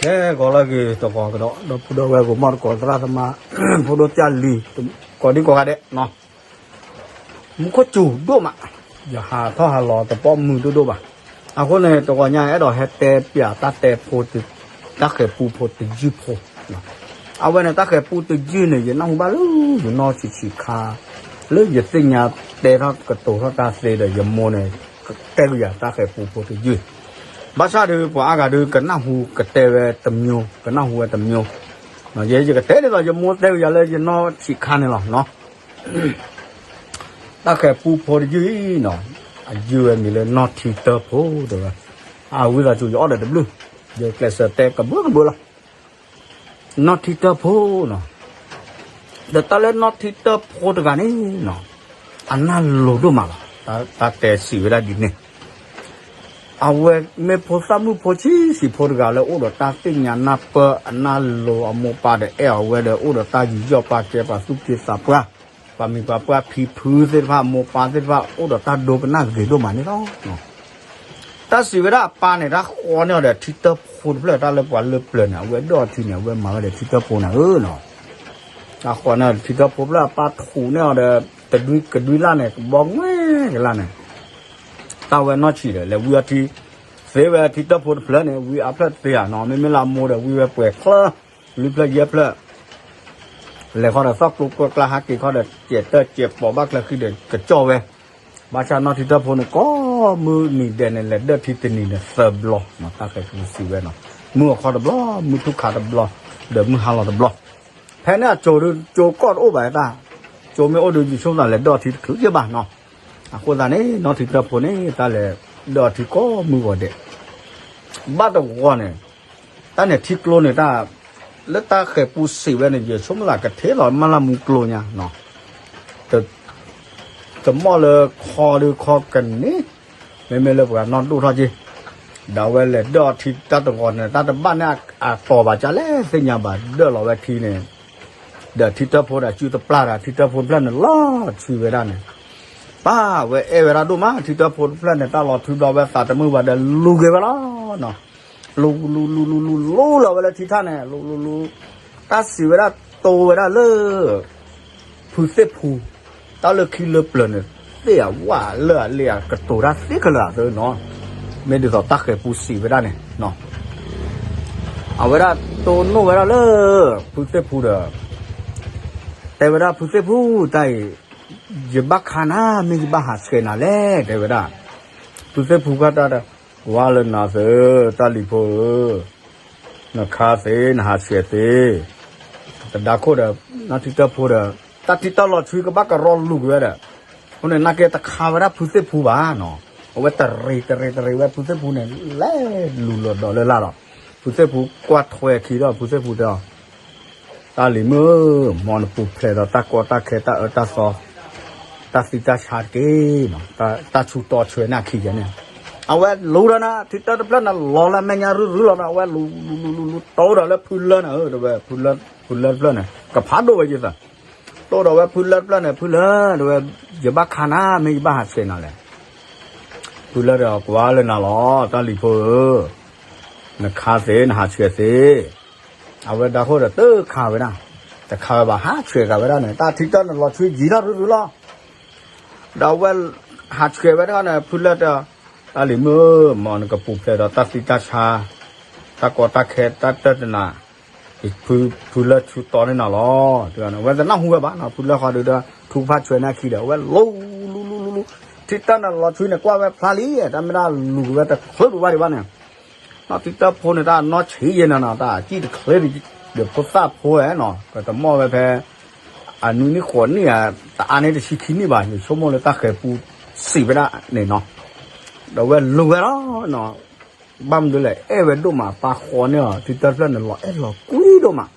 ဟဲဂီၤလၢအဂ့ၤတဂီၤကဒီး ဒီပုၢ်ဒီဝဲၢ်ဂီၤမီၢ်တကိးသရၣ်သမါ ဖိဒိၣ်ကၢ်လံၤ ကိးဒံကိးဂၤဒဲးနီၤ မူခိၣ်စူၤဒိၣ်မး ယဟးထီၣ်ဟးလီၤတပိာ်မုၢ်ဒိၣ်ဒိၣ်ဘၣ်. အဃိန့ၣ် တဂီၤညါအဲၣ်ဒိးဟဲတဲပၠးတၢ်တဲဖိ တၢ်ဃဲၤပူဖိတယုၢ်ဖိ အဝဲန့ၣ်တၢ်ဃဲၤပူတယုၢ်န့ၣ် ယနၢ်ဟူဘၣ်လၢယနီၢ်ဆံးဆံးခါ လၢယသ့ၣ်ညါတဲထီၣ်ကတိၤထီၣ်တၢ်သ့ဒီး ယမိၢ်န့ၣ် ကတဲကယၤတၢ်ဃဲၤပူဖိတယုၢ် ဘၣ်ဆၣ်ဒီး ပှၤအါဂၤဒီးကနၢ်ဟူကတဲဝဲတမျိုး ကနၢ်ဟူဝဲတမျိုး ယဲယကတဲဒ်သိးယမိၢ်တဲကယၤလၢယနီၢ်ဆံးခါန့ၣ်လီၤနီၤ တၢ်ဃဲၤပူဖိတယုၢ်အံၤနီၤ အယုၢ်ဝဲမံၤလၢနီၢ်ထံတၢဖိတဲဝဲ အဝံသးစူၤယအီၣ်ဒီးတဘျုး ယကျဲးစၢးတဲကဘၢကဘၢလီၤ နီၢ်ထံတၢဖိနီၤ ဒီးတၢ်လၢနီၢ်ထံတၢဖိတဂၤန့ၣ်နီၤ အနၢ်လိၤဒိၣ်မးလီၤ တၢ်တဲစံးဝဲဒၣ်ဒ်န့ၣ် အဝဲမ့ၢ်ဖိသၣ်မုၣ်ဖိဆံးဆံးဖိတဂၤလၢအိၣ်ဒီးတၢ်သ့ၣ်ညါနၢ်ပၢၢ်အနၢ်လိၤအမိၢ်ပၢ်ဒီးအဲၣ်အီၤဝဲဒီးအိၣ်ဒီးတၢ်ယူးယီၣ်ပာ်ကဲပှၤသူၣ်က့သးပှၢ် ပှၤမံၤပှၤပှၢ်ဖံဖုသ့ၣ်တဖၣ်မိၢ်ပၢ်သ့ၣ်တဖၣ် အိၣ်ဒီးတၢ်ဒိကနၣ်ဂ့ၤဒိၣ်မးန့ၣ်လီၤ. တၢ်စံးဝဲဒၣ်အပၢ်န့ၣ် တၢ်ဃီန့ၢ်အီၤဒီးထံတၢဖိတဖျၢၣ် တၢ်လၢပှၤလၢပျၢၤန့ၣ် အဝဲဒၢၣ်အီၤထံန့ၣ် အဝဲမၤဝဲဒီးထံတၢဖိန့ၣ်ဧၢနီၤ တၢ်ဃီန့ၢ်ထံတၢဖိဖျၢၣ်အပၢ်ထူးန့ၢ်အီၤဒီး တဒွံကဒွံလၢ်န့ၣ် ကဘီငွဲကလၢ်န့ၣ် တၢ်ဝဲနီၢ်ဆံးဒီး လဲၤဝံအီၤထံ သ့ဝဲထံတၢဖိတဖျၢၣ်န့ၣ် ဝံအဖျၢၣ်တသ့ဧါနီၤ မ့မ့ၢ်လၢအမိၢ်ဒီးဝံဝဲပှဲၤချၢ လွံၢ်ဖျၢၣ်ယဲၢ်ဖျၢၣ် လဲၤခီဒီးသီၣ်ကျိကျါဟးက့ၤခီဒီး စဲးတၢၢ်စဲးပိာ်ဘၣ်ချၢဃံဒီး ကကၠီၣ်ဝဲ ဘၣ်ဆၣ်နီၢ်ထံတၢဖိန့ၣ် ကိးမုၢ်နံၤဒဲးန့ၣ် လဲၤဒၢၣ်ထံတနံၤန့ၣ်သၢဘျီနီၤ တၢ်ဃဲၤပူစံးဝဲနီၤ မုၢ်အခီတဘျီ မုၢ်ထူၣ်ခးတဘျီ ဒီးမုၢ်ဟါလီၤတဘျီ ဖဲန့ၣ်အကၠိဒီး ကၠိကီၢ်တအိၣ်ဘၣ်တၢ် ကၠိမ့ၢ်အိၣ်ဒီး ယဆိကမိၣ်သးလဲၤဒၢၣ်အီၤထံတချုးယဲၢ်ဘၣ်နီၤ အဃိသတးန့ၣ် နီၢ်ထံတၢဖိန့ၣ် တၢ်လဲၤဒၢၣ်အီၤထံကိးမုၢ်ဂီၤဒဲး ဘၣ်တဂီၤန့ၣ် တၢ်န့ၣ်ထံကျိန့ၣ် တၢ် လၢတၢ်ဃဲၤပူစံးဝဲန့ၣ် ယဆိကမိၣ်သးကထဲလီၤမၢ်လၢမူကျိညါနီၤ တမီၢ်လၢခီဒုးခီကန့ၢ် မ့မ့ၢ်လၢပှၤနီၢ်ဒိၣ်ထီၣ်က့ၤ ဒီးအဝဲလဲၤဒၢၣ်အီၤထံတၢ်တဂီၤန့ၣ် တၢ်တဘၣ်န့ၣ်အတီၤဘၣ်ကလဲၣ်သ့ၣ်ညါဘၣ် ဒၢၣ်လီၤဝဲထံန့ၣ် ဒီးထံတၢဖိဒီးစုတပျၢ်ဒီး ထံတၢဖိတဖျၢၣ်န့ၣ် လီၤထွံဝဲဒၣ်န့ၣ် ပၢ်ဝဲအဲၣ်ဝဲဒၣ်ဒိၣ်မး ထံတၢဖိတဖျၢၣ်န့ၣ် တၢ်လီၤထွံဘျီဝဲသးတမုာ်ဘၣ်ဒီးလူၤက့ၤဝဲလီၤနီၤ လူၤလူၤလူၤလူၤလူၤလူၤလီၤဝဲလၢထံထၣ်န့ၣ် လူၤလူၤလူၤ တၢ်စံးဝဲဒၣ်တိဝဲဒၣ်လၢ ဖုသ့ၣ်ဖူ တၢ်လၢခံလၢပျၢၤန့ၣ် သ့ၣ်အဝၣ်လၢအလ့ၣ်အကတိၤတၢ်သ့ခဲလၢာ်အသိးနီၤ မ့ၢ်ဒ်သိးတၢ်ဃဲၤပူစံးဝဲဒၣ်န့ၣ် အဝဲဒၣ်တိၢ်နီၣ်ဝဲဒၣ်လၢ ဖုသ့ၣ်ဖူဒီး တဲဝဲဒၣ်ဖုသ့ၣ်ဖူ တၢ်အံၤ ယဘၣ်ခါနၤ မ့ၢ်ယဘၣ်ဟးဆှဲးနၤလဲၣ် တဲဝဲဒၣ် ဖုသ့ၣ်ဖူကွၢ်တၢ်ဒီး ကွၢ်လၢနၤသ့ တၢ်လံၤဖိဧၢ နခါသ့ နဟးဆှဲးသ့ တဒါခိၣ်ဒီး နီၢ်ထံတၢဖိဒီး တၢ်ထံတၢ်လီၤဆှံကဘၣ်ကရီလူၤက့ၤဝဲဒီး အဃိန့ၣ် နာ်က့တခါဝဲဒၣ်ဖုသ့ၣ်ဖူဘၣ်နီၤ အဝဲတရံးတရံးတရံးဝဲဖုသ့ၣ်ဖူန့ၣ် လဲၤလူၤလီၤဒီးလၢ်လၢ်လီၤ ဖုသ့ၣ်ဖူကွၢ်ထွဲခံဒီး ဖုသ့ၣ်ဖူတဲအီၤ တၢ်လံၤမုၣ်ဧၢ မ်နပူၤဖျဲးဒီးတၢ်ကီတၢ်ခဲတၢ်အၢတၢ်သီ တၢ်သံတၢ်ဆါတက့ၢ်နီၤ တၢ်ဆူၣ်တီဆှဲန့ၣ်အခံကဲန့ၣ် အဝဲလူၤဒီးနၤ ထံတၢတဖျၢၣ်န့ၣ် လီၤလၢအမဲာ်ညါရုရုလီၤနီၤ အဝဲလူၤလူၤလူၤလူၤတိၢ်ဒီးလၢဖုလၢန့ၣ် တဲဝဲ ဖုလၢတဖျၢၣ်န့ၣ် ကဖးဒိၣ်ဝဲယသး တိၢ်ဒီးဝဲဖုလၢတဖျၢၣ်န့ၣ် ဖုလၢ တဲဝဲ ယဘၣ်ခါနၤ မ့ၢ်ယဘၣ်ဟးဆှဲးနၤလဲၣ် ဖုလၢဒီးကွၢ်လၢနၤလီၤ တၢ်လံၤဖိဧၢ နခါသ့ နဟးဆှဲးသ့ အဝဲဒါခိၣ်ဒီးတခါဝဲဒၣ် တခါဝဲဘၣ် ဟးဆှဲးက့ၤဝဲဒၣ်န့ၣ် တၢ်ထံတၢ်န့ၣ်လီၤဆှံယံၤထီၣ်ရုရုလီၤ ဒီးအဝဲဟးဆှဲးဝဲဒၣ်န့ၣ် ဖုလၢတဲ တၢ်လံၤမုၣ်ဧၢ မ်နကပူၤဖျဲးဒီးတၢ်သံတၢ်ဆါ တၢ်ကီတၢ်ခဲတၢ်တနၤ ဖုလၢဆူၣ်တီန့ၢ်နၤလီၤ အဝဲတနၢ်ဟူဝဲဘၣ်နီၤ ဖုလၢဃီဒုးဒီး ထူကဖၣ်ဆွဲန့ၢ်ခံဒီး အဝဲလူၤလူၤလူၤလူၤလူၤ ထံတၢ်န့ၣ်လီၤဆှံန့ၣ် ကွၢ်ဝဲဖျါလံ တၢ်မ့ၢ်ဒၣ်လူၤက့ၤဝဲတချုးဒံးဘၣ်ဒံးဘၣ်န့ၣ် နီၢ်ထံတၢဖိန့ၣ် တၢ်နီၢ်ဆံးယဲၢ်န့ၣ်နီၤ တၢ်စံၣ်တချ့ဒီးဖိသၣ်ဖိဝဲနီၤ ကတမီၢ်ဝဲဖဲ အနွံနံၣ်ဃိးနံၣ်ဧါ တအါန့ၢ်တဆံခံနံၣ်ဘၣ် ယဆိကမိၣ်လၢတၢ်ဃဲၤပူစံးဝဲဒၣ်န့ၣ်နီၤ ဒီးဝဲလူၤဝဲလီၤ ဘၣ်မနုၤလဲၣ် အဲၣ်ဝဲဒိၣ်မးပၢ်ဃီန့ၢ်အီၤ ထံတၢတဖျၢၣ်န့ၣ် လီၤအဲၣ်လီၤကွံဒိၣ်မး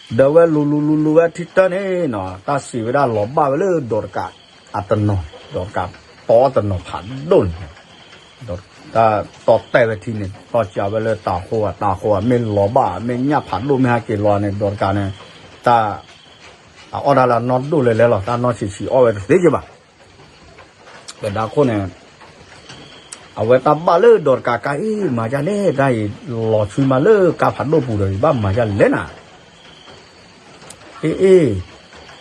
ဒီးဝဲလူၤလူၤလူၤလူၤဝဲထံတၢန့ၣ်နီၤ တၢ်စံးဝဲဒၣ်လီၤဘၣ်ဝဲလၢဒီးတကး အတနီၤ ဒီးတကးတီအတနီၤဖးဒိၣ်န့ၣ် တၢ်တီတဲာ်ဝဲထံန့ၣ် တီစှၤဝဲလၢတၤဟိဧါ တၤဟိဧါ မ့ၢ်လီၤဘၣ် မ့ၢ်ညၣ်ဖးဒိၣ် မ့ၢ်ဟဲက့ၤလီၤန့ၣ် ဒီးတကးန့ၣ် တၢ် အအီၣ်တၢ်လၢအနီၢ်ဒိၣ်လဲၤလဲၤလီၤ တၢ်နီၢ်ဆံးဆံးအီၣ်ဝဲတသ့က့ဘၣ် ပဒါခိၣ်န့ၣ် အဝဲတၢ်ဘၣ်လၢဒီးတကးကါအံၤ မၤဒ်လဲၣ် တၢ်အံၤလီၤဆွံမးလၢကါဖးဒိၣ်ပူၤဒီး ယဘၣ်မၤဒ်လဲၣ်နၤ, အ့ အ့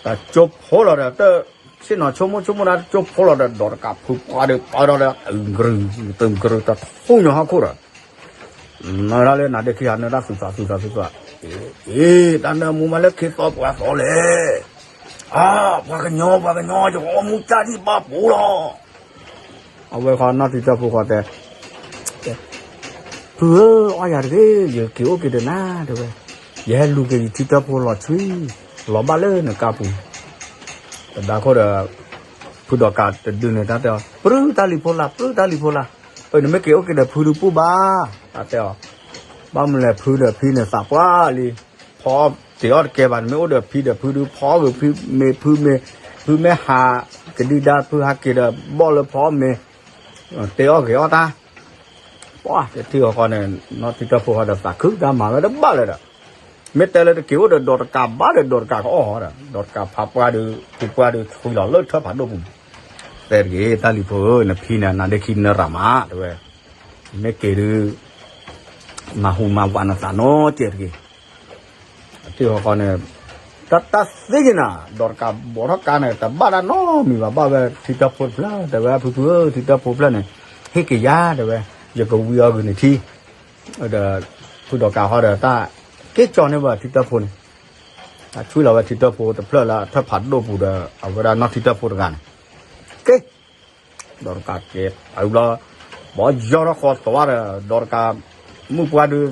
တၢ်ကၠိဖိလီၤဒီး တၢ်ဆ့ၣ်နီၤဆိကမိၣ်ဆိကမိၣ်ဒၣ်တၢ်ကၠိဖိလီၤဒီး ဒီးတကးဖုပှၢ်ဒီး ပာ်ဒီးလၢ တုၤကရူၢ် တုၤကရူၢ်တထူၣ်ညီဟီၣ်ခိၣ်ဒီး နဒၣ်လၢနါဒ့ခံဂၤ နဒၣ်သူၣ်သးသူၣ်သးသူၣ်သး, အ့ တၢ်နၢမူမးလၢခ့သီပှၤသီလဲၣ်, အါ ပှၤကညီ ပှၤကညီ ယကအီၣ်မူကၢ်ဒံၣ်ဘၣ်ပူၤလီၤ. အဝဲဃီနီၢ်ထံတၢၣ်ဖိဃီတဲ, ဖုဧၢ အီၣ်ယၤတဂ့ၤ ယက့ၤအိၣ်က့ၤဒီးနၤ တဲဝဲ, ယဟဲလူၤက့ၤယထံတၢၣ်ဖိလီၤဆွံ, လီၤဘၣ်လၢနကါပူၤ, တဒါခိၣ်ဒီး ဖုဒီးကးတဒုန့ၣ် တၢ်တဲအီၤ ပြုၢ်တၢ်လံၤဖိလၢ် ပြုၢ်တၢ်လံၤဖိလၢ်, အၢ နမ့ၢ်က့ၤအိၣ်က့ၤဒီးဖုဒုပူၤဘၣ်, တၢ်တဲအီၤ, ဘၣ်မနုၤလဲၣ်ဖုဒီးဖံန့ၣ်သးပှၢ်လံ, ဖီအီၣ်တ့ၤအီၣ်တကဲဘၣ် နမ့ၢ်အိၣ်ဒီးဖံဒီးဖုဒု ဖီအီၣ်ဂ့ၤဖံမ့ၤ ဖုမ့ၤ ဖုမ့ၢ်ဟးကဒံဒါ ဖုဟးက့ၤဒီးဘီၣ်လၢဖီအီၣ်မ့ၤ, တ့ၤအီၣ်ဂ့ၤအီၣ်တၢ်, ပှၤတထံၣ်ဃီဃီန့ၣ် နီၢ်ထံတၢၣ်ဖိဃီဒီးသးခုတၢ်မၤဝဲတဘၣ်လၢၤဒီး, မ့ၢ်တဲလၢတက့ၤအိၣ်ဒီးဒီးတကးဘၣ်ဒီးဒီးတကးကအီၣ်ဃီဒီး ဒီးတကးဖးပှၢ်ဒီး ဖုပှၢ်ဒီးဆွံလီၤလၢထၢဖးဒိၣ်ပူၤ, တဲတဂ့ၤ တၢ်လံၤဖိဧၢ နဖံန့ၣ် နါဒ့ခံနရၣ်မး တဲဝဲ, မ့ၢ်က့ၤဒုး မၤဟူးမၤဝးနသးနီတစဲးတဂ့ၤ, အထံၣ်ဃီဃီန့ၣ် တၢ်တၢ်သ့က့ၤနၤ ဒီးတကးဘီးထီၣ်ကါန့ၣ် တဘၣ်တၢ်နီတမံၤဘၣ် ဘၣ်ဝဲထံတၢၣ်ဖိတဖျၢၣ် တဲဝဲဖုဖုဧၢ ထံတၢၣ်ဖိတဖျၢၣ်န့ၣ် ဟ့ၣ်က့ၤယၤ တဲဝဲ, ယကဝံအီၤဂုာ်န့ၢ်ထံ, ဒီး ဖုဒီးကးဃီဒီးတၢ်က့ၤကၠီန့ၢ်ဝဲထံတၢၣ်ဖိန့ၣ်, တၢ်ဆွံလီၤဝဲထံတၢၣ်ဖိတဖျၢၣ်လၢထၢၣ်ဖးဒိၣ်ပူၤဒီး အဝဲဒၣ်နီၢ်ထံတၢၣ်ဖိတဂၤန့ၣ်, က့ၤ ဒီးတကးက့ၤအဘျီ, ဘီယီထီၣ်ဃီသီဒီး ဒီးတကးမုၣ်ပှၢ်ဒုး,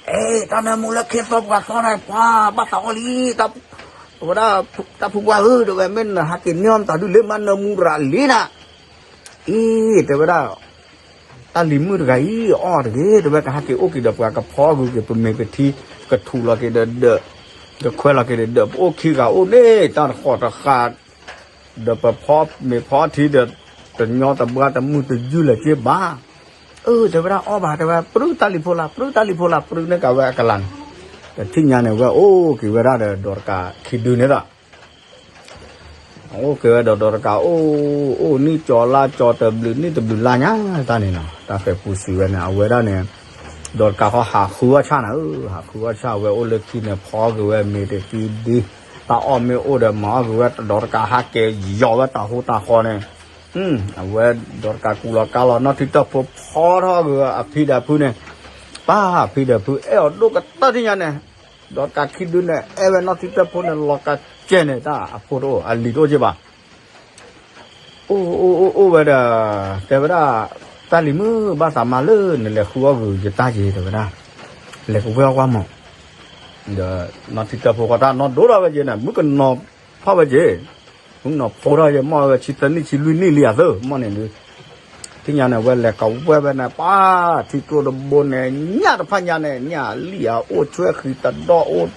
အဲ တၢ်နၢမူလၢခ့သီပှၤသီန့ၣ် ပှၤဘၣ်သးအီၣ်လံ, အဝဲဒၣ် တၢ်ဖုပှၢ်ဧၢ တဲဝဲ မ့ၢ်နဟးက့ၤန့ၢ်အီၤမတၤဒုးလၢမၤနၢမူရၤလံနၤ, အံၤ တဲဝဲဒၣ် တၢ်လံၤမုၣ်တဂၤအံၤ အီၣ်တဂ့ၤ တဲဝဲ ကဟးက့ၤအိၣ်က့ၤဒီးပှၤ ကဖီဂုာ်က့ၤပမ့ၤပထံ, ကထူးလီၤက့ၤဒီးဒၢး, ကခွဲးလီၤက့ၤဒီးဒၢး ပအိၣ်ခံဂၤအိၣ်န့ၣ် တၢ်တဃီတဃာ် ဒီးပဖီမ့ၤဖီထံဒီး တညီတဘှါတမုာ်တယုၢ်လၢၤက့ၤဘၣ်. အၢ တဲဝဲဒၣ်အီၣ်ဘၣ် တဲဝဲ ပြုၢ်တၢ်လံၤဖိလၢ် ပြုၢ်တၢ်လံၤဖိလၢ် ပြုၢ်န့ၢ်ကးဝဲအကလၤန့ၣ်, တထံၣ်ညါန့ၣ် ဝဲအိၣ်က့ၤဝဲဒၣ်ဒီး ဒီးတကးခံဒုန့ၣ်ဒီး အိၣ်က့ၤဝဲဒီး ဒီးတကးအိၣ် အိၣ်နံၣ်ကၠီလါကၠီတဘျုးနံၣ်တဘျုးလါညါတၢ်န့ၣ်နီၤ တၢ်ဃဲၤပူၤစံးဝဲန့ၣ် အဝဲဒၣ်န့ၣ် ဒီးတကးဃီဟးဃုအီၣ်ဆၣ်နၤဧၢ ဟးဃုအီၣ်ဆၣ် အဝဲအိၣ်လၢခံန့ၣ် ဖီက့ၤဝဲမ့ၤတသံဒု တၢ်အီၣ်မ့ၢ်အိၣ်ဒီး မၤအီၣ်က့ၤဝဲ ဒီးတကးဟးက့ၤယီၤဝဲတၢ်ဟူတၢ်ဃီန့ၣ် အဝဲဒီးတကးကူလီၤကါလီၤ နီၢ်ထံတၢၣ်ဖိဖီထီၣ်က့ၤအဖံဒီးဖုန့ၣ် ပၢ်ဖံဒီးဖု အဲၣ်အီၤဒိၣ်ကတၢၢ်ထံၣ်ညါန့ၣ် ဒီးတကးခံဒုန့ၣ် အဲၣ်ဝဲနီၢ်ထံတၢၣ်ဖိန့ၣ် လီၤကါကဲန့ၣ် တၢ်အဖိတအိၣ် အလံၤတအိၣ်က့ဘၣ်. အိၣ်အိၣ်အိၣ်အိၣ်ဝဲဒီး တဲဝဲဒၣ် တၢ်လံၤမုၣ် ဘၣ်သးမၤလၢနလဲၤဃုအီၣ်ဂုာ်ယတၢ်က့ၤ တဲဝဲဒၣ် လဲၤကဝဲၢ်အီၣ်ကွၢ်မး ဒီးနီၢ်ထံတၢၣ်ဖိဃီတၢ်နီၢ်ဒိၣ်ထီၣ်ဝဲက့ၤန့ၣ် မုၣ်ကနီၤဖီၣ်ဝဲက့ၤ မုၣ်ကနီၤဖိထီၣ်က့ၤ မီၢ်ဝဲဆံသၢနံၣ်ဆံလွံၢ်နံၣ်လံအသၢ မီၢ်န့ၣ်ဒုး ထံၣ်ညါန့ၣ် ဝဲလဲၤကဝဲၢ်ဝဲန့ၣ် ပၢ်ထံကျိတဘိန့ၣ် ညၣ်တဖၣ်ညါန့ၣ် ညၣ်လံၣ်အအိၣ်ဆွဲဃံတဒီၣ်အိၣ်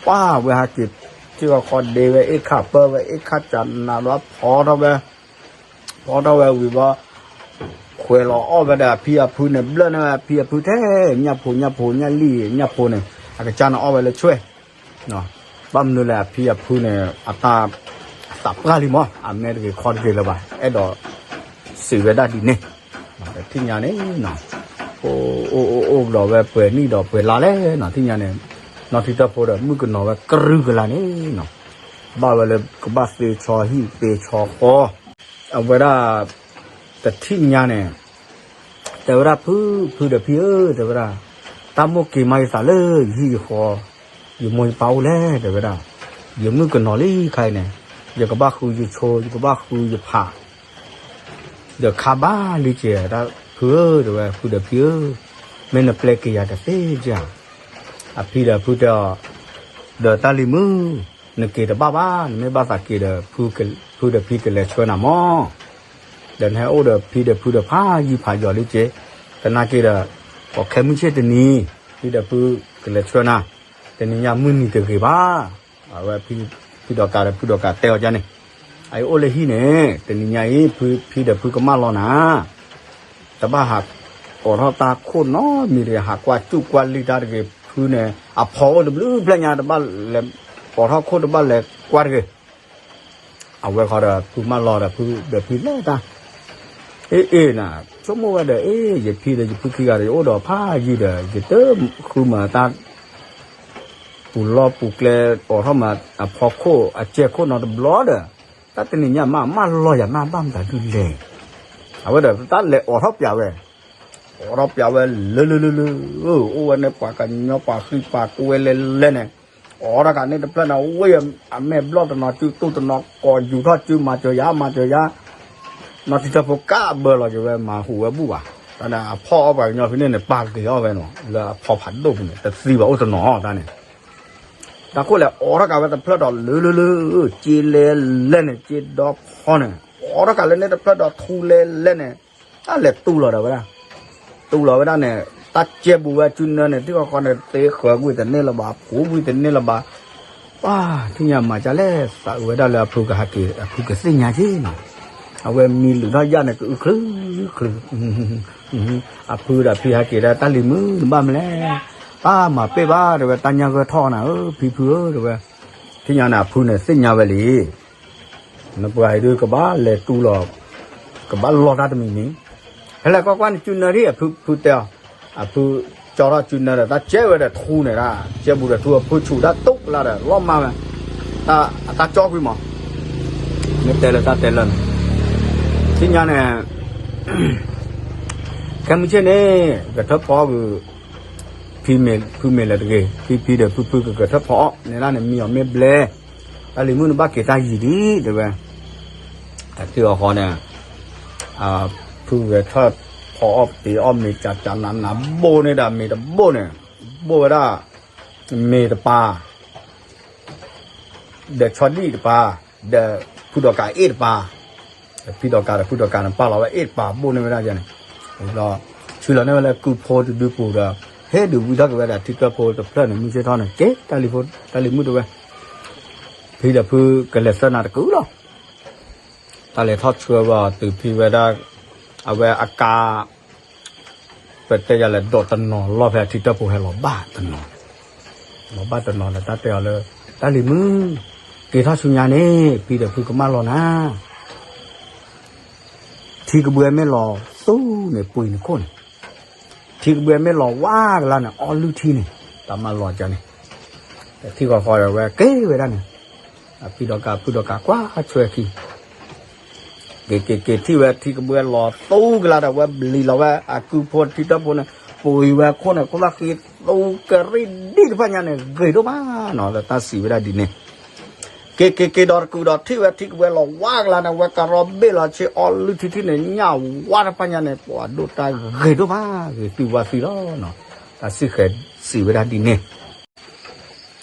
ပၢ်ဝဲဟးက့ၤ ထံၣ်ဃီဃီဒ့ဝဲအ့ၣ်ခၣ်ပၢဝဲအ့ၣ်ခၣ်ကနးဒီးဖီထီၣ်ဝဲ ဖီထီၣ်ဝဲဝံၤဘီ ခွဲးလီၤအီၣ်ဝဲဒီးအဖံအဖုန့ၣ် ဘျၢၣ်န့ၢ်ဝဲအဖံအဖုထဲ ညၣ်ဖိညၣ်ဖိညၣ်လံၣ်ညၣ်ဖိန့ၣ် အကစၢ်န့ၣ်အီၣ်ဝဲလၢဆွဲၣ် ဘၣ်မနုၤလဲၣ် အဖံအဖုန့ၣ် အတၢ် သးပှၢ်လံမး အမဲာ်တဂ့ၤခီတဂ့ၤလၢၤဘၣ် အဲၣ်ဒိးစံးဝဲဒၣ်ဒ်န့ၣ် တထံၣ်ညါန့ၣ် အိၣ်အိၣ်အိၣ်အိၣ်ဘျီဝဲပှဲၤနံၣ်ဒီးပှဲၤလါလဲၣ်နီၤ ထံၣ်ညါန့ၣ် နီၢ်ထံတၢၣ်ဖိဒီးမုၣ်ကနီၤဝဲကရုကလါန့ၣ်နီၤ ဘၣ်ဝဲလၢကဘၣ်သ့ဆီဟံၣ်သ့ဆီဃီ အဝဲဒၣ် တထံၣ်ညါန့ၣ် တဲဝဲဒၣ်ဖု ဖုဒီးဖံဧၢ တဲဝဲဒၣ် တၢ်မိၣ်က့ၤမးယသးလၢယဟံၣ်ယဃီ ယမိၢ်ယပၢ်အိၣ်လဲၣ် တဲဝဲဒၣ် ယမုၣ်ကနီၤလံခါအံၤန့ၣ် ယကဘၣ်ဃုယဆိ ယကဘၣ်ဃုယဖး ဒီးခါဘၣ်လံကဲၤ တၢ်ဖုဧၢ တဲဝဲ ဖုဒီးဖံဧၢ မ့ၢ်နပျဲက့ၤယၤတသ့ဧါ အဖံဒီးဖုတဲအီၤ ဒီးတၢ်လံၤမုၣ် နက့ၤတဘၣ်ဘၣ် နမ့ၢ်ဘၣ်သးက့ၤဒီး ဖုဒီးဖံကလဲၤဆှၢနၤမး ဒီးနဟဲအိၣ်ဒီးဖံဒီးဖုဒီးဖးယံၤဖးယီၤလံကဲၤ သနာ်က့ဒီး ပှၤခဲမုၢ်ဆ့ၣ်တနံၤ ဖံဒီးဖုကလဲၤဆှၢနၤ တနံၤညါမုၢ်နံၤတဂ့ၤဘၣ် အဝဲဖံဒီးကးဒီး ဖုဒီးကးတဲအီၤဒ်န့ၣ် အအံၤအိၣ်လၢဟံၣ်န့ၣ် တနံၤညါအံၤ ဖံဒီးဖုကမၢလီၤနၤ တဘၣ်ဟးကိးထီၣ်တၢ်ခိၣ်နီတမံၤတဂ့ၤ ဟးကွၢ်စူၣ်ကွၢ်လံၢ်တၢ်တဂ့ၤ ဖုန့ၣ် အဖီအိၣ်တဘျုးဖျၢၣ်ညါ တဘၣ်လဲၤကိးထီၣ်ခိၣ်တဘၣ်လဲၤကွၢ်တဂ့ၤ အဝဲဃီဒီး ဖုမၢလီၤဒီး ဖုဒီးဖံလဲၤတၢ် အ့ၣ်အ့ၣ်နၤ, ဆိကမိၣ်ဝဲဒီး အ့ၣ် ယဖံဒီးယဖုခံဂၤဒီး ယအိၣ်ဒီးဖးယံာ်ဒီး ယတဃုမၤတၢ် ပူၤလီၢ်ပူၤကျဲ အိးထီၣ်မၤအဖီခိၣ်အစဲးခိၣ်နီတဘျီဒီး တၢ်တနံၤညါမး မၢလီၤယၤမး ဘၣ်မတၤဒုလဲၣ်, အဝဲဒီးတၢ်လဲၤအိးထီၣ်ပၠးဝဲ, အိးထီၣ်ပၠးဝဲလၢလၢလၢလၢ, အိၣ်ဝဲန့ၣ်ပှၤကညီပှၤဃံပှၤကွဲလဲၣ်လဲၣ်န့ၣ်, အိးထီၣ်ကးန့ၣ်တဖျၢၣ်န့ၣ် ဝဲအမဲာ်ဘျီၣ်တနီၤ စုတူၢ်တနီၤ ကိးယူၤထီၣ်စု မၤစၢၤယၤ မၤစၢၤယၤ နီၢ်ထံတၢၣ်ဖိကးဘၢလီၤက့ၤဝဲ မၤဟူးဝဲဘူၣ်ဘၣ်, တၢ်န့ၣ်အဖီၣ်အီၣ်ပှၤကညီဖဲန့ၣ်န့ၣ် ပာ်က့ၤအီၣ်ဝဲနီၤ လၢအဖီဖးဒိၣ်ပူၤန့ၣ် တသံဘၣ်အိၣ်တနီၤတၢ်န့ၣ်, တၢ်ခိၣ်လဲၤအိးထီၣ်ကးဝဲတဖျၢၣ်ဒီးလၢလၢလၢ, စ့လဲၤလဲၣ်န့ၣ် စ့ဒီဖီန့ၣ် အိးထီၣ်ကးလၢန့ၣ်တဖျၢၣ်ဒီးထူလဲၤလဲၣ်န့ၣ်, တၢ်လဲၤတူၢ်လီၤဒီးဝဲဒၣ်, တူၢ်လီၤဝဲဒၣ်န့ၣ် တၢ်ကဲဘူးဝဲစုနၢန့ၣ် ထံၣ်ဃီဃီန့ၣ် သ့ဃၢၤကွံာ်တန့ၢ်လၢၤဘၣ် ပူၤကွံာ်တန့ၢ်လၢၤဘၣ် ပှၤ ထံၣ်ညါမၤကၢ်လဲၣ် သးအုးဝဲဒၣ်လၢအဖုကဟဲက့ၤ အဖုကသ့ၣ်ညါက့ၤနီၤ, အဝဲမံလုၢ်ထီၣ်ယၣ်န့ၣ် ကအုချုချု, အဖုဒီးဖံဟဲက့ၤဒၣ် တၢ်လံၤမုၣ်နဘၣ်မလဲၣ်, ပၢ်မၤပ့ၢ်ဘၣ်တဲဝဲ တၢ်ညၣ်ဂၢၢ်ထီၣ်နၤဧၢ ဖံဖုဧၢတဲဝဲ, ထံၣ်ညါန့ၣ် အဖုန့ၣ်သ့ၣ်ညါဝဲလံ နပှၤအံၤဒုးကဘၣ်လဲၤတူၢ်လီၤ, ကဘၣ်လီၢ်တၢ်တမံၤမံၤ, ဖဲလဲၣ်ကွၢ်ကွၢ်န့ၣ် စုနၢထံၣ်အဖုဖုတဲအီၤ, အဖုကၠီထီၣ်စုနၢဒီး တၢ်ကဲဝဲဒီးထူန့ၣ်ဒၣ် ကဲဘူးဒီးထူအဖုဆူၣ်တၢ်တူၢ်ကလါဒီး လီၤမၢ်ဝဲ, အတၢ်ကၠီကွံာ်မး, မ့ၢ်တဲလၢတၢ်တဲလၢာ်န့ၣ်, ထံၣ်ညါန့ၣ် ခဲမုၢ်ဆ့ၣ်န့ၣ် ကထၢဖီအီၣ်ဂုာ် ဖံမ့ၢ်ဖုမ့ၢ်လဲၤတဂ့ၤ ဖံဖံဒီးဖုဖုကကထၢဖီအီၣ်န့ၣ်ဒၣ်န့ၣ် မံအီၤမ့ၢ်ဘျဲၣ်, တၢ်လံၤမုၣ်နဘၣ်က့ၤတၢ်ယံၤဒံးတဲဝဲ, တၢ်ထံၣ်အီၤဃီန့ၣ်, ဖုဂဲၤထၢၣ်ဖီအီၣ်ပ့ၤအီၣ်မ့ၤကၠးကၠးနးနးဘိၣ်န့ၣ်ဒီး မ့ၤတဘိၣ်န့ၣ်, ဘိၣ်ဝဲဒၣ်, မ့ၤတပၤ ဒီးဆီဒံၣ်တပၤ, ဒီးဖုဒီးကးအ့ၣ်တပၤ, ဒီးဖံဒီးကးဒီးဖုဒီးကးန့ၣ် ပာ်လီၤဝဲအ့ၣ်တပၤဘိၣ်န့ၢ်ဝဲဒၣ်ယဲန့ၣ်, ဒီးဆူလီၤန့ၢ်ဝဲလၢကုဖိတဒုပူၤဒီး, ဟ့ၣ်ဒုးဝံထီၣ်က့ၤဝဲဒၣ်ထံတၢၣ်ဖိတဖျၢၣ်န့ၣ် မုၢ်ဆ့ၣ်ထီၣ်န့ၣ် က့ၤတၢ်လံၤဖိတၢ်လံၤမုၣ်တဲဝဲ, ဖံဒီးဖုကလဲၤသၢနၤတကုာ်လီၤ, တၢ်လဲၤထီၣ်ဆှၢဝဲအီၤတုၤဖံဝဲဒၣ်, အဝဲအကါ ပတဲယၤလဲၣ် ဒိးတနီၤလီၢ်ဖဲအထံတၢၣ်ဖိဟဲလီၤဘၣ်တနီၤ, လီၤဘၣ်တနီၤဒီးတၢ်တဲအီၤလၢ, တၢ်လံၤမုၣ်, က့ၤထီၣ်ဆူညါန့ၣ် ဖံဒီးဖုကမၢလီၤနၤ, ထံကဘှဲမ့ၢ်လီၤသူန့ၣ် ပှ့ၤနခိၣ်န့ၣ်, ထံကဘှဲမ့ၢ်လီၤဝါကလါန့ၣ် အီလုၢ်ထံန့ၣ်, တၢ်မၢလီၤကန့ၣ်, ထံဃီဃီဒီးဝဲက့ၤဝဲဒၣ်န့ၣ်, အဖံဒီးကးဖုဒီးကးကွၢ်ဆွဲခံ က့ၤက့ၤက့ၤထံၣ်ဝဲထံကဘှဲလီၤသူကလါဒီး ဝဲဘျံးလီၤဝဲအကုဖိထံတၢၣ်ဖိန့ၣ်, ပှ့ၤဝဲခိၣ်န့ၣ် ခိၣ်သၣ်ဃံသူကရံၣ်ဒံၣ်တဖၣ်ညါန့ၣ် ဂ့ၤဒိၣ်မးနီၤ လၢတၢ်စံးဝဲဒၣ်ဒ်န့ၣ်, က့ၤက့ၤက့ၤဒီးတကုာ်ဒီးထံၣ်ဝဲထံကဘှဲလီၤဝါကလါန့ၣ် ဝဲကရီဘ့ၣ်လီၤဆ့အီလုၢ်ထံထံၣ်န့ၣ် ညၣ်ဝါတဖၣ်ညါန့ၣ် ပှၤဒိၣ်တၢ်ဂ့ၤဒိၣ်မး ဂ့ၤသံဝါသံလီၤနီၤ, တၢ်စံးဃဲးစံးဝဲဒၣ်ဒ်န့ၣ် ဒီးဃီထီၣ်,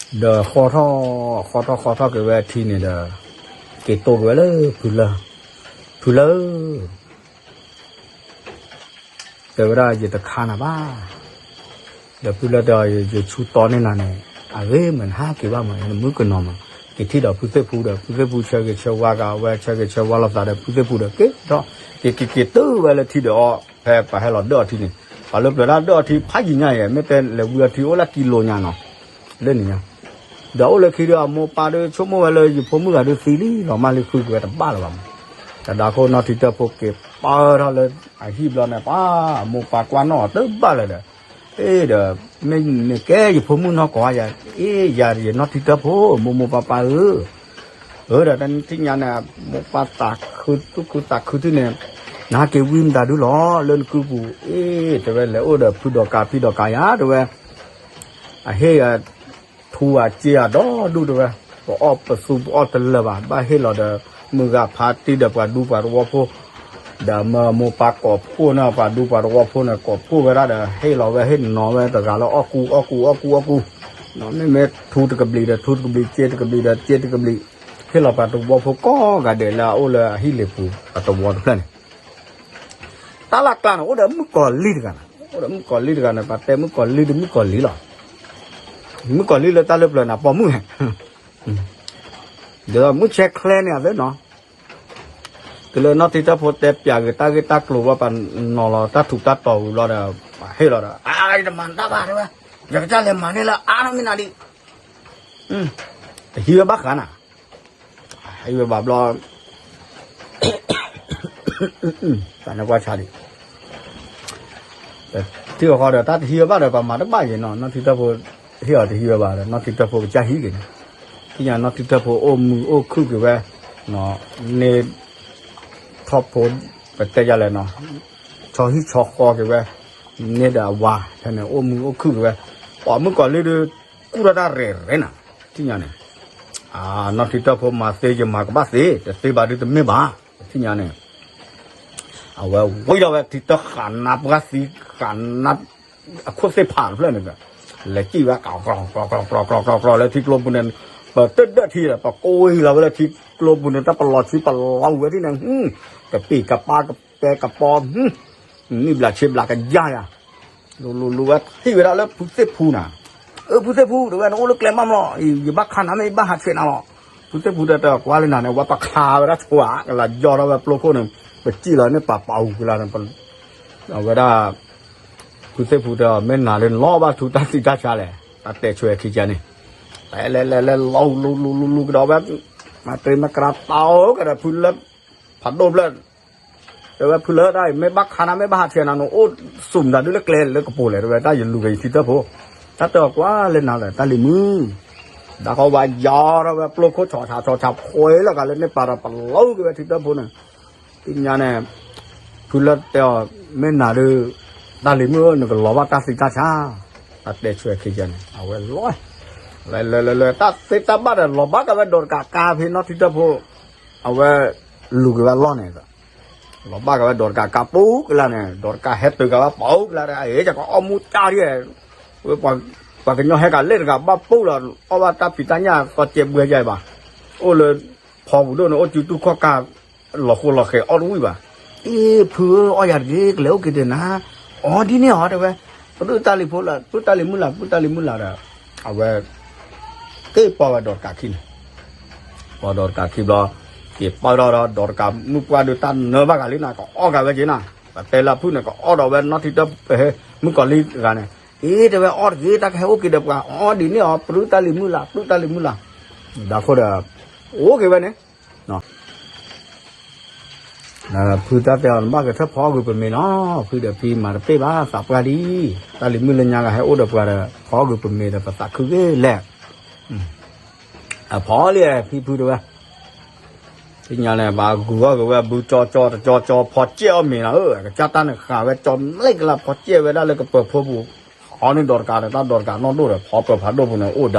ဃီထီၣ် ဃီထီၣ်က့ၤဝဲထံန့ၣ်ဒီး, က့ၤတိၢ်က့ၤဝဲလၢဖုလၢ, ဖုလၢ, တဲဝဲဒၣ်ယတခါနၤဘၣ်, ဒီးဖုလၢတဲအီၤ ယဆူတီန့ၢ်နၤန့ၣ်, အဂ့ၤမ့ၢ်နဟးက့ၤဘၣ်မး နမုၣ်ကနီၤမး, က့ၤထံၣ်ဒီးဖုသ့ၣ်ဖူဒီး ဖုသ့ၣ်ဖူဆၢဂ့ၤဆၢဝါက့ၤ အဝဲဆၢဂ့ၤဆၢဝါလိာ်သးဒီးဖုသ့ၣ်ဖူဒီး က့ၤထီၣ်, က့ၤက့ၤက့ၤတုၤဝဲလၢထံဒီးအီၤ ဖဲပှၤဟဲလီၤဒၢၣ်အီၤထံန့ၣ်, ပှၤလၢပျၢၤတၢ်ဒၢၣ်အီၤထံဖးယံၤညါအံၤ မ့ၢ်တဲလဲၤဝံအီၤထံအိၣ်လၢကံလိၤညါနီၤ, လၢန့ၣ်ညါ ဒီးအိၣ်လၢခံဒီးအမိၢ်ပၢ်ဒီးဆိကမိၣ်ဝဲလၢယဖိမုၣ်ဂၤဒုးသံလံ လီၤမၢ်လံဃုက့ၤဝဲတဘၣ်လၢၤဘၣ်မး, တၢ်ဒါခိၣ်နီၢ်ထံတၢၣ်ဖိက့ၤပၢထီၣ်လၢအဟံၣ်ဘျီန့ၣ် ပှၤမိၢ်ပၢ်ကွၢ်နီၣ်အီၤတဘၣ်လၢၤဒီး, အ့ဒီး, မ့ၢ်နကဲယဖိမုၣ်နီၢ်ကီၢ်ယၤ, အ့ယၤယနီၢ်ထံတၢၣ်ဖိ မိၢ်မိၢ်ပၢ်ပၢ်ဧၢ အၢ ဒီးတနံၤထံၣ်ညါန့ၣ် မိၢ်ပၢ်သးခုသူၣ်ခုသးခုထံၣ်န့ၣ်, နဟးက့ၤဝံမတၤဒုလီၤ လၢနကုပူၤ, အ့ တဲဝဲလဲၤအိၣ်ဒီးဖုဒီးကးဖံဒီးကးယၤ တဲဝဲ, အဟ့ၣ်, ထူအစ့အဒီဒူၣ်တဲဝဲ, ပအီၣ်ပသူပအီၣ်တလၢာ်ဘၣ် ဘၣ်ဟ့ၣ်လီၤဒီး, မုၢ်ဂၤဖးတံၢ်ဒီးပှၤဒူပှၤသဝီဖိ ဒီးမၢမိၢ်ပၢ်ကိးဖှိၣ်န့ၣ် ပှၤဒူပှၤသဝီဖိန့ၣ် ကိးဖှိၣ်ဝဲဒၣ်ဒီး ဟ့ၣ်လီၤဝဲဟ့ၣ်နီၤဝဲတဂၤလၢအီၣ်ကူအီၣ်ကူအီၣ်ကူ, မ့မ့ၢ်ထူတကဘျံးဒီးထူတကဘျံး စ့တကဘျံးဒီးစ့တကဘျံး, ဟ့ၣ်လီၤပှၤသဝီဖိကိးဂၤဒဲးလၢအအိၣ်လၢအဟံၣ်လ့ၤပူၤအသဝီတဖျၢၣ်န့ၣ် တၢ်လၢ်ကျါန့ၣ် အိၣ်ဒီးမုၣ်ကီၤလံၢ်တဂၤန့ၣ်, အိၣ်ဒီးမုၣ်ကီၤလံၢ်တဂၤန့ၣ် ပှၤတဲမုၣ်ကီၤလံၢ်ဒီးမုၣ်ကီၤလံၢ်လီၤ. မုၣ်ကီၤလံၢ်လၢတၢ်လၢပျၢၤန့ၣ် ပိာ်မုၣ်န့ၣ်, ဒီးမုၢ်ဆဲးချဲန့ၣ်အသ့နီၤ, တုၤလၢနီၢ်ထံတၢၣ်ဖိတဲပၠးဂ့ၤတၢ်ဂ့ၢ်တၢ်ကျိၤဘၣ် ပှၤနီၤလီၤတၢ်ထူးတၢ်တီၤဝံၤဘျီဒီး ပှၤဟ့ၣ်လီၤဒီး အါ ယတမၤတၢ်ဘၣ်တဲဝဲ, ယကစၢ်လဲၤမၤန့ၢ်လၢအါထီၣ်မ့ၢ်နၤဒံး, တဟံးဝဲဘၣ်ဃးနၤ, ဟံးဝဲဘၣ်ဘျီ သးနကွၢ်ဆါဒံး ထံဃီဃီဒီး တၢ်တဟံးဝဲဘၣ်ဒီး ပှၤမၤတဘၣ်ယဲနီၤ, နီၢ်ထံတၢၣ်ဖိ ဟ့ၣ်အီၤတဟံးဝဲဘၣ်ဒီး နီၢ်ထံတၢၣ်ဖိကစၢ်ဟံးက့ၤန့ၣ်, သ့ၣ်ညါနီၢ်ထံတၢၣ်ဖိအိၣ်မုာ်အိၣ်ခုၣ်က့ၤဝဲ, န့ၢ် ထီၣ်ဖိ ပတဲယၤလဲၣ်နီၤ, ဆီဟံၣ်ဆီဃီက့ၤဝဲ, န့ၢ်ဒီးအဝၤ ဖဲန့ၣ် အိၣ်မုာ်အိၣ်ခုၣ်က့ၤဝဲ, ပှၤမုၣ်ကီၤလံၢ်ဒုး ကူၣ်ထီၣ်တၢ်ရဲၣ်ရဲၣ်နၤ, သ့ၣ်ညါန့ၣ်, နီၢ်ထံတၢၣ်ဖိမၤသ့ယမၤကဘၣ်သ့, တသ့ဘၣ်ဒုးတမ့ၢ်ဘၣ်, သ့ၣ်ညါန့ၣ် အဝဲဝံၤဒီးဝဲထံတၢၣ်ဃာ်နါပှၢ်သံ ဃာ်နါ အခိၣ်သ့ၣ်ဖးတဖျၢၣ်န့ၣ်, လဲၤစံၣ်ဝဲ ကီၤကျီၤကျီၤကျီၤကျီၤကျီၤလၢထံကျိပူၤန့ၣ်, ပတဒၢၣ်ထံဒီး ပကိးလီၤဝဲလၢထံကျိပူၤန့ၣ် တၢ်ပလီၤဆံပလီၤဝဲထံၣ်န့ၣ်, ကပ့ၢ်ကပၤကပဲကပီၤ, နံၣ်ဘျးဆံဘျးကယါယၤ, လူၤလူၤလူၤဝဲထံၣ်ဝဲဒၣ်လၢဖုသ့ၣ်ဖူနၤ, အၢ ဖုသ့ၣ်ဖူ တဲဝဲ နအိၣ်လၢကျဲမးမလီၤ, ယဘၣ်ခးနၤမ့ၢ်ယဘၣ်ဟးဆှဲးနၤလီၤ, ဖုသ့ၣ်ဖူတဲ တကွၢ်လၢနၤန့ၣ် ဝဲပခးဝဲဒၣ်ဆိဧါ, ကလၤယီၢ်ထီၣ်ဝဲပျိခိၣ်န့ၣ်, ပစံၣ်လီၤန့ၣ် ပပာ်အူကလၤန့ၣ်, အဝဲဒၣ် ဖုသ့ၣ်ဖူတဲအီၤ မ့ၢ်နၤလၢနလီၤဘၣ်ထူတၢ်သံတၢ်ဆါလဲၣ်, တၢ်တဲဆွဲခံကန့ၣ်, လဲၤလဲၤလဲၤလဲၤလီၤလူၤလူၤလူၤလူၤကဒီးဝဲ, မၤတြံမၤကြၤတီကဒီးဖုလၢ ဖးဒိၣ်ဖျၢၣ်, တဲဝဲဖုလၢတၢ်အံၤ မ့ၢ်ဘၣ်ခးနၤ မ့ၢ်ဘၣ်ဟးဆှဲးနၤန့ၣ် အိၣ်သူၣ်မတၤဒုလၢကျဲလၢကပိာ်လဲၣ် တဲဝဲ တၢ်ယလူၤက့ၤယထံတၢၣ်ဖိ, တၢ်တဲအီၤကွၢ်လၢနၤလဲၣ် တၢ်လံၤမုၣ်, ဒ်ဃီဝဲယီၢ်ထီၣ်ဝဲပျိခိၣ်ဆီၣ်ဆၣ်ဆီၣ်ဆၣ်ဖှဲလီၤကလၢန့ၣ်ပာ်ဒီးပလီၤက့ၤဝဲထံတၢၣ်ဖိန့ၣ်, သ့ၣ်ညါန့ၣ်, ဖုလၢတဲအီၤ မ့ၢ်နၤဒုး, တၢ်လံၤမုၣ်ဧၢ နကလီၤဘၣ်တၢ်သံတၢ်ဆါ, တၢ်တဲဆွဲခံကန့ၣ် အဝဲလီၤ, လဲၤလဲၤလဲၤလဲၤ တၢ်သ့တၢ်ဘၣ်ဒီး လီၤဘၣ်ကဝဲဒီးတကးကါဖဲနီၢ်ထံတၢၣ်ဖိ, အဝဲလူၤက့ၤဝဲလီၢ်န့ၣ် လီၤဘၣ်ကဝဲဒီးတကးကါပူၤကလါန့ၣ် ဒီးတကးဟဲတုၤကဝဲပူၤကလါဒီး အ့ ယကအီၣ်မူတၢ်ဒ်, ပှၤကညီဟဲကးလဲၣ်တဂၤဘၣ်ပူၤလီၤ အီၣ်ဘၣ်တၢ်ဖံးတၢ်ညၣ်သီကဲးဘှဲယါအံၤဘၣ်, အိၣ်လၢဖီပူၤဒိၣ်န့ၣ် အိၣ်စုတူၢ်ခီၣ်ကါ, လီၤဃိလီၤဃဲၤအီၣ်တဝံၣ်ဘၣ်, အ့ ဖုဧၢ အီၣ်ယၤတဂ့ၤ ကလဲၤအိၣ်က့ၤတနၤ, အီဒ်န့ၣ်အီၤတဲဝဲ, ပဒုၣ်တၢ်လံၤဖိလၢ ပဒုၣ်တၢ်လံၤမုၢ်လၢ် ပဒုၣ်တၢ်လံၤမုၢ်လၢ်ဒီး, အဝဲ က့ၤပီၢ်ဝဲဒီးတကးခံန့ၣ်, ပီၢ်ဒီးတကးခံဘျီ, က့ၤပီၢ်ထီၣ်ဒီး ဒီးတကးမုၢ်ပှၢ်ဒုးတၢ်နၢဘၣ်ဂၤလံနၤ ကအီၣ်ဂၤဝဲက့ၤနၤ, ပတဲလၢဖုၣ်န့ၣ် ကအီၣ်ဒီးဝဲနီၢ်ထံတၢၣ် မုၣ်ကီၤလံၢ်တဂၤန့ၣ်, အ့ တဲဝဲအီၣ်တဂ့ၤ တၢ်ကဟဲအိၣ်က့ၤဒီးပှၤ အီဒ်န့ၣ်အီၤ ပဒုၣ်တၢ်လံၤမုၢ်လၢ် ပဒုၣ်တၢ်လံၤမုၢ်လၢ်, ဒီးဃိဒီး, အိၣ်က့ၤဝဲန့ၣ် ဖုတၢ်တဲအီၤ နဘၣ်ကထၢၣ်ဖီအီၣ်ကွံာ်ပမ့ၤလီၤ, ဖုဒီးဖံမၤတပ့ၢ်ဘၣ် သးပှၢ်ဒံး, တၢ်လံၤမုၢ်လၢညါဂၤဟဲအိၣ်ဒီးပှၤဒီး ဖီအီၣ်ကွံာ်ပမ့ၤဒီး ပသးခုဂ့ၤလဲၣ်, အဖီလံ ဖံဖုတဲဝဲ, သ့ၣ်ညါန့ၣ် ဘၣ်ဂုာ်အီၣ်က့ၤဝဲ ဘုကၠီကၠီတကၠီကၠီ ဖီကဲအီၣ်မ့ၤလီၤ, အကစၢ်တၢ်န့ၣ်ဃာ်ဝဲကၠီမလ့ၣ်ကလါ ဖီကဲဝဲဒၣ်လၢကပၢၤဖိပူၤ, အီၤန့ၣ်ဒီးတကးဒီး တၢ်ဒီးတကးနီၢ်ဒိၣ်ဒီး ဖီပၢၤဖးဒိၣ်ပူၤန့ၣ် အိၣ်ဒီးအမီၤဒီးတကးအီၣ် တတဲနီ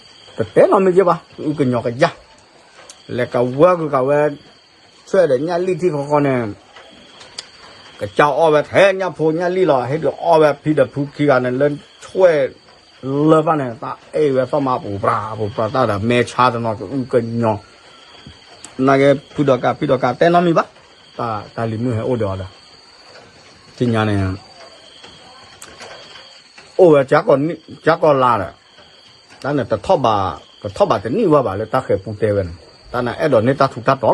တမံၤက့ဘၣ် အုၣ်ကညီၤကယၢ်, လဲၤကဝၢ်ကွံာ်ကးဝဲ, ဆွဲၣ်ဒီးညၣ်လံၣ်ထံၣ်ဃီဃီန့ၣ်, ကစၢ်အီၣ်ဝဲထဲညၣ်ဖိညၣ်လံၣ်လီၤ ဟ့ၣ်ဒုးအီၣ်ဝဲဖံဒီးဖုခံဂၤန့ၣ် လၢဆွဲၣ်လၢဘၣ်န့ၣ် တၢ်အဲၣ်ဝဲသီၣ်မါပူၤပြးပူၤပြးတၢ်ဒီး မဲဆါတနီၤကအုၣ်ကညီၤ, နာ်က့ဖုဒီးကးဖံဒီးကးတဲနီတမံၤဘၣ်, တၢ်လံၤမုၢ်ဟဲအိၣ်ဒီးအီၤဒီး, သ့ၣ်ညါန့ၣ် အိၣ်ဝဲ ကၢကီၢ်လါဒီး, တၢ်န့ၣ် တထီၣ်ဘးတနံၣ်ဝဲဘၣ်လၢတၢ်ဃဲၤပူတဲဝဲန့ၣ်, တၢ်န့ၣ်အဲၣ်ဒိးန့ၢ်တၢ်ထူးတၢ်တီၤလီၤ.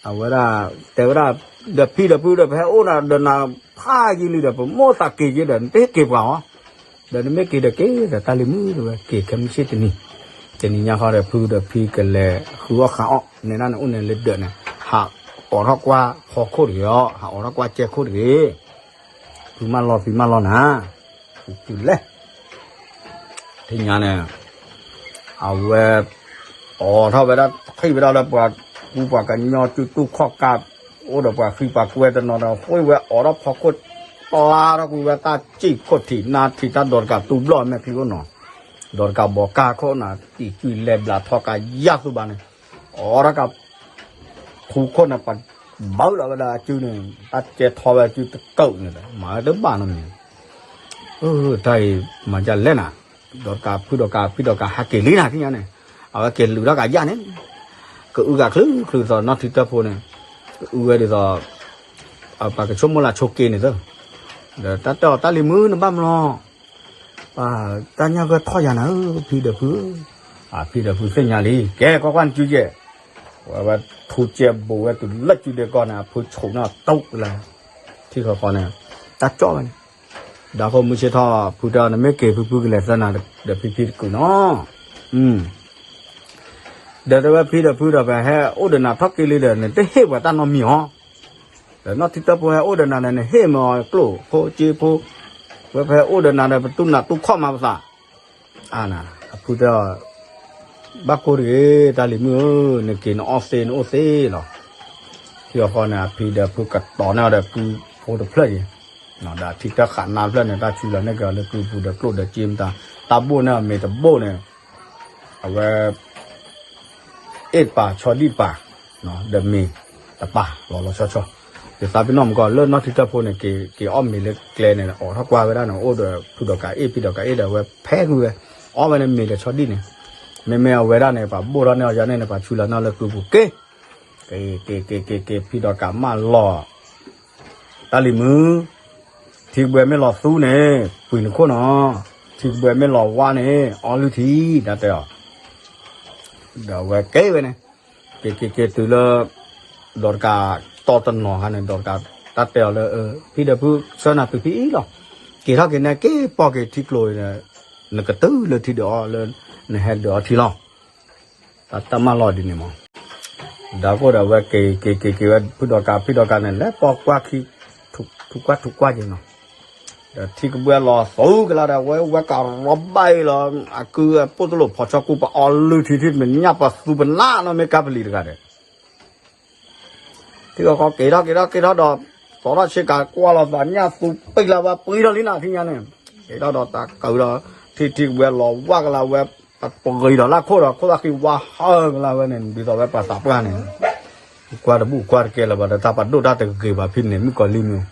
အဝဲဒၣ်တဲဝဲဒၣ်, ဒီးဖံဒီးဖုဒီး ပဟဲအိၣ်နၤဒီးနၤဖးယံာ်လံဒီး ပမိၢ်သးက့ၤက့ၤဒီး နတဟ့ၣ်က့ၤပှၤအီၤ, ဒီးနမ့ၢ်က့ၤဒီးက့ၤဒီး တၢ်လံၤမုၢ်တဲဝဲ က့ၤခဲမုၢ်ဆ့ၣ်တနံၤ, တနံၤညါဃီဒီး ဖုဒီးဖံကလဲၤဃုအီၣ်ဃုအီၣ်, နဲဒၣ်န့ၣ်အိၣ်န့ၣ်လၢဒၢးန့ၣ်, ဟးအိးထီၣ်ကွၢ်ဖီခိၣ်တဂ့ၤအီၤ, ဟးအိးထီၣ်ကွၢ်ကဲခိၣ်တဂ့ၤ, ဖုမၢလီၤဖံမၢလီၤနၤ, ဖုတုၤလဲၣ် ထံၣ်ညါန့ၣ်, အဝဲ အိးထီၣ်ဝဲဒၣ် ထံၣ်ဝဲဒၣ်လၢပှၤကူပှၤကညီစုတူၢ်ခီၣ်ကး, အိၣ်ဒီးပှၤဃံပှၤကွဲတနီၤဒီး ဃုဝဲအိးထီၣ်ဖီခိၣ် ပျါထီၣ်ကွံာ်ဝဲတၢ်စံၣ်ခိၣ်ထံးနါထံး တၢ်ဒီးတကးတူၢ်ဘျီၣ်မဲာ်ချံအိၣ်နီၤ, ဒီးတကးဘီးကါခိၣ်နၤ တံာ်ကွံာ်လဲၤဘျးထီၣ်ကးယၢ်သူဘၣ်န့ၣ်, အိးထီၣ်ကး ထူခိၣ်န့ၣ် ပဘၢလီၤဝဲဒၣ်အစုန့ၣ် တၢ်ကဲထီဝဲစုတကၢၢ်န့ၣ်ဒီး မၤဝဲတဘၣ်နီတမံၤ, တၢ်အံၤမၤဒ်လဲၣ်နၤ, ဒီးတကးဖုဒီးကးဖံဒီးကးဟးက့ၤလံနၤထံၣ်ညါန့ၣ်, အဝဲက့ၤလုာ်ထီၣ်ကးယၢ်န့ၣ်, ကအုကးချုးချုးသိးနီၢ်ထံတၢၣ်ဖိန့ၣ်, ကအုဝဲဒ်သိး ပှၤကဆိကမိၣ်လၢဆိးက့န့ၣ်သၢ, ဒီးတၢ်တဲအီၤတၢ်လံၤမုၢ်နဘၣ်မလီၤ ပှၤတၢ်ညၣ်ဂၢၢ်ထီၣ်ယၤနၤဧၢ ဖံဒီးဖုဧၢ, ဖံဒီးဖုသ့ၣ်ညါလံ ကဲကွၢ်ကွၢ်နစုကဲ, ဝဲဝဲထူကဲဘူးဝဲတုၤလၢစုဒ့ကီၢ်န့ၣ် အဖုဆိးန့ၢ်အီၤတူးလၢ ထံၣ်ဃီဃီန့ၣ်, တၢ်ကၠီၣ်ဝဲန့ၣ်, ဒီးဃိမုၢ်ဆ့ၣ်ထီၣ် ဖုတဲအီၤ နမ့ၢ်က့ၤဖုဖုကလဲၤသၢနၤဒီးဖံဖံတကုးနီၤ, ဒီးတဲဝဲဖံဒီးဖုဒီး ပဟဲအိၣ်ဒီးနၤထီၣ်က့ၤလံဒီး နတဟ့ၣ်ပှၤတၢ်နီတမံၤအီၤ, ဒီးနီၢ်ထံတၢၢ်ဖိဟဲအိၣ်ဒီးနၤဒီး နဟ့ၣ်မ့ၢ်အီၤကျိၣ်ဖိစ့ဖိ, ဝဲပဟဲအိၣ်ဒီးနၤဒီး ပတူၢ်နးတူၢ်ခီၣ်မးပသး, အဖုတဲအီၤ, ဘၣ်ကိၢ်တဂ့ၤ တၢ်လံၤမုၣ်ဧၢ, နက့ၤနအီၣ်သ့နအိၣ်သ့လီၤ. ထံအဃီန့ၣ် အဖံဒီးဖုကတီၤန့ၢ်အီၤဒီးကုဖိတဖျၢၣ်အံၤ, ဒီးအထံတၢၢ်ဃးနါတဖျၢၣ်န့ၣ် တၢ်ဆူလီၤန့ၢ်က့ၤအီၤလၢကုပူၤဒီးကျိၣ်ဒီးစ့မတၤ, တၢ်ဘိၣ်န့ၢ်အီၤမ့ၤတဘိၣ်န့ၣ်, အဝဲ အ့ၣ်တပၤ ဆီဒံၣ်တပၤ, ဒီးမ့ၤတပၤ လီၤလီၤဆီဆီ, ယသးပ့ၤနီၣ်မကီၢ် လၢနီၢ်ထံတၢၢ်ဖိန့ၣ် က့ၤအီၣ်မ့ၤလၢကျဲန့ၣ် အိးထီၣ်ကွၢ်ဝဲဒၣ်န့ၣ် အိၣ်ဒီးဖုဒီးကးအ့ၣ် ဖံဒီးကးအ့ၣ်ဒီး အဝဲဖဲကွံာ်ဝဲ, အီၣ်ဝဲန့ၣ်မ့ၤဒီးဆီဒံၣ်န့ၣ်, မ့မ့ၢ်အဝဲဒၣ်န့ၣ် ပှၤဘိၣ်ထီၣ်န့ၢ်အီၤယၤန့ၣ်န့ၣ် ပှၤဆူလီၤန့ၢ်လၢကုပူၤက့ၤ, က့ၤက့ၤက့ၤက့ၤက့ၤ ဖံဒီးကးမၢလီၤ တၢ်လံၤမုၣ်, ထံကဘှဲမ့ၢ်လီၤသူန့ၣ် ပှ့ၤနခိၣ်နီၤ, ထံကဘှဲမ့ၢ်လီၤဝါန့ၣ် အီလုၢ်ထံ, တၢ်တဲအီၤ, ဒီးအဝဲက့ၤဝဲန့ၣ်, က့ၤက့ၤက့ၤတုၤလၢ ဒီးတကးတီတနီၤခါန့ၣ် ဒီးတကးတၢ်တဲအီၤလၢ ဖံဒီးဖုဆၢနၤတုၤဖံအံၤလီၤ, က့ၤထီၣ်က့ၤန့ၣ်က့ၤပိာ်က့ၤထံကျိၤ, နကတုၤလၢထံဒုးအီၤလၢ နဟဲဒုးအီထံလီၤ တၢ်တၢ်မၢလီၤဒ်န့ၣ်မး, ဒီးအဃိဒီးအဝဲက့ၤက့ၤက့ၤက့ၤဝဲ ဖုဒီးကး ဖံဒီးကးန့ၣ် လဲၤပိာ်ကွၢ်ခံ ထူးကွၢ်ထူးကွၢ်က့ၤနီၤ, ဒီးထံကဘှဲလီၤသူကလါဒီး ဝဲဝဲကးရီဘၣ်အံၤလီၤ, အကုပိၢ်တလိာ်ဖီဆီကူ ပအီလုၢ်ထံထံၣ်ပညၣ်ပသူပနၢ်နီၢ်မ့ၢ်ကါပလံၤတဂၤဒီး ထံကီၢ်က့ၤထီၣ်က့ၤထီၣ်က့ၤထီၣ်ဒီး သီထီၣ်ဆ့ကၤကွၢ်လီၤသးညၣ်သူပံလၢဝဲပှ့ၤထီၣ်လံနၤထံညါန့ၣ်, က့ၤထီၣ်ဒီးတၢ်ကၢၤဒီး ထံထံကဘှဲလီၤဝါကလါဝဲ, ပဂ့ၤဒီးလၢခိၣ်ဒီး ခိၣ်သၣ်ဃံဝါဟၢကလါဝဲန့ၣ် ဒ်သိးဝဲပှၤသးပှၢ်န့ၣ်, ကွၢ်တဘူၣ်ကွၢ်တကဲလၢၤဘၣ်ဒီး တၢ်ပဒိၣ်တၢ်တဂ့ၤဘၣ်ဖဲန့ၣ် မုၣ်ကီၤလံၢ်မုၣ်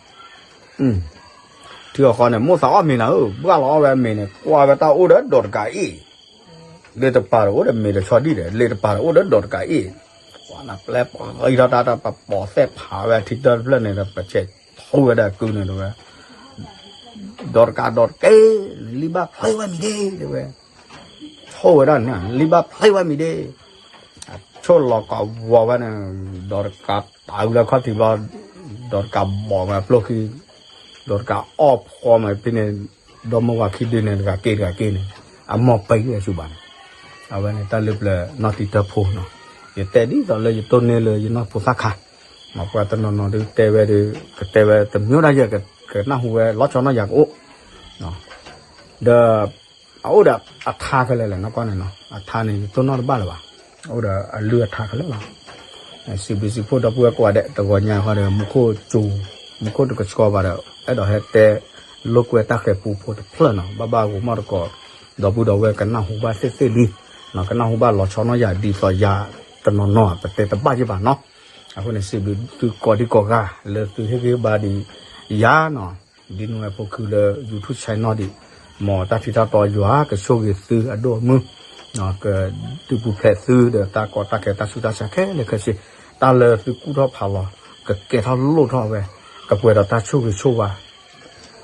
ထံအီၤဃီန့ၣ် မိၢ်သးအီၣ်မ့ၤနၤဧၢ, ဘၣ်လီၤအီၣ်ဝဲမ့ၤန့ၣ် ကွၢ်ဝဲတၢ်အိၣ်ဒီးဒီးတကးအ့ၣ်, လ့တပၤတအိၣ်ဒီးမ့ၤဒီးဆီဒံၣ်ဒီး လ့တပၤတအိၣ်ဒီးဒီးတကးအ့ၣ်, ကွၢ်နၤပျဲပှၤဂံၢ်ထီၣ်တၢ်တၢ်ပပိာ်သဲၣ်ဖးဝဲထံတၢၢ်တဖျၢၣ်န့ၣ်ဒီး ပဆဲးထူဝဲဒၣ်ကုန့ၣ်တဝဲ ဒီးတကးဒီးတက့ၢ်, လံၣ်ဘၣ်ဖျ့ဝဲမံၤဒ့ တဝဲ, ဆိၣ်ဝဲဒၣ်န့ၣ် လံၣ်ဘၣ်ဖျ့ဝဲမံၤဒ့, ဆိၣ်လီၤကးဝီၤဝဲန့ၣ်, ဒီးတကးတၢ်အုးလၢခီၣ်ထံးဘျီ, ဒီးတကးဘီၣ်ဝဲအပျိၢ်ခံ, ဒီးတကးအီၣ်ဖှီမးဖဲန့ၣ်, ဒီမါဝၤခံဒုန့ၣ် တဂၤက့ၤတဂၤက့ၤန့ၣ်, အမိၢ်ပှဲၤလံအဆူၣ်ဘၣ်န့ၣ်, အဝဲန့ၣ်တၢ်လၢပျၢၤနီၢ်ထံတၢၢ်ဖိနီၤ, ယတဲဒ်သိးလၢယတိၢ်န့ၢ်လၢယနီၢ်ဖိသၣ်ခါ, မ့ၢ်ပှၤတနီၤနီၤဒုးတဲဝဲဒီး ကတဲဝဲတမံၤဒၣ်ယဲ ကနၢ်ဟူဝဲလီၤဆီနီၢ်ယၤကအိၣ်, ဒီး အအိၣ်ဒီးအထါခဲလၢာ်လဲၣ် နီၢ်ကီၢ်န့ၣ်နီၤ, အထါန့ၣ် ယတိၢ်နီၣ်တဘၣ်လၢၤဘၣ်, အိၣ်ဒီးအလုၢ်အထါခဲလၢာ်လီၤ. စံးဘျုးစံးဖှိၣ်ဒီပုၢ်ဝဲၢ်ကိးဂၤဒဲး တဂီၤညါဃီဒီး မူခိၣ်ကၠိ, မူခိၣ်တကဆှီဘၣ်ဒီး အဲၣ်ဒိးဟဲတဲလိာ်ကွဲတၢ်ဃဲၤပူဖိတဖျၢၣ်နီၤ, ဘၣ်ဘၣ်ဂီၤမီၣ်တကိး, ဒီပုၢ်ဒီဝဲၢ်ကနၢ်ဟူဘၣ်သ့ၣ်သ့ၣ်လံ, ကနၢ်ဟူဘၣ်လီၤဆီနီၢ်ယၤဒ်သိးယၤတနီၤနီၤ ပတဲတဘၣ်ယဲဘၣ်နီၤ, အဃိန့ၣ် စံးဘျုးသုကိးဒံကိးဂၤ လၢသုဟ့ၣ်ဂံၢ်ဘါဒံးယၤနီၤ ဒ်နုၤဝဲဖိခုလၢ YouTube channel ဒံး, မ်တၢ်ထံတၢ်တီယွၤကဆိၣ်ဂ့ၤသုအဒိၣ်အမုၢ်, ကဒုးပူၤဖျဲးသုဒီးတၢ်ကီတၢ်ခဲတၢ်ဆူးတၢ်ဆါခဲလၢာ်ခဲဆ့, တၢ်လၢသုကူၣ်ထီၣ်ဖးလီၤ ကကဲထီၣ်လိၣ်ထီၣ်ဝဲ, ကပှဲၤဒီးတၢ်ဆိၣ်ဂ့ၤဆိၣ်ဝါ,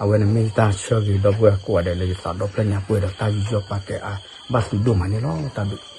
အဝဲန့ၣ်မ့ၢ်ယတၢ်ဆၢဂ့ၤဒီပုၢ်ဝဲၢ်ကိးဂၤဒဲးလၢယသးဒီဖျၢၣ်ညါပှဲၤဒီးတၢ်ယူးယီၣ်ပာ်ကဲအါဘၣ်သုဒိၣ်မးန့ၣ်လီၤ. တၢ်ဘျုး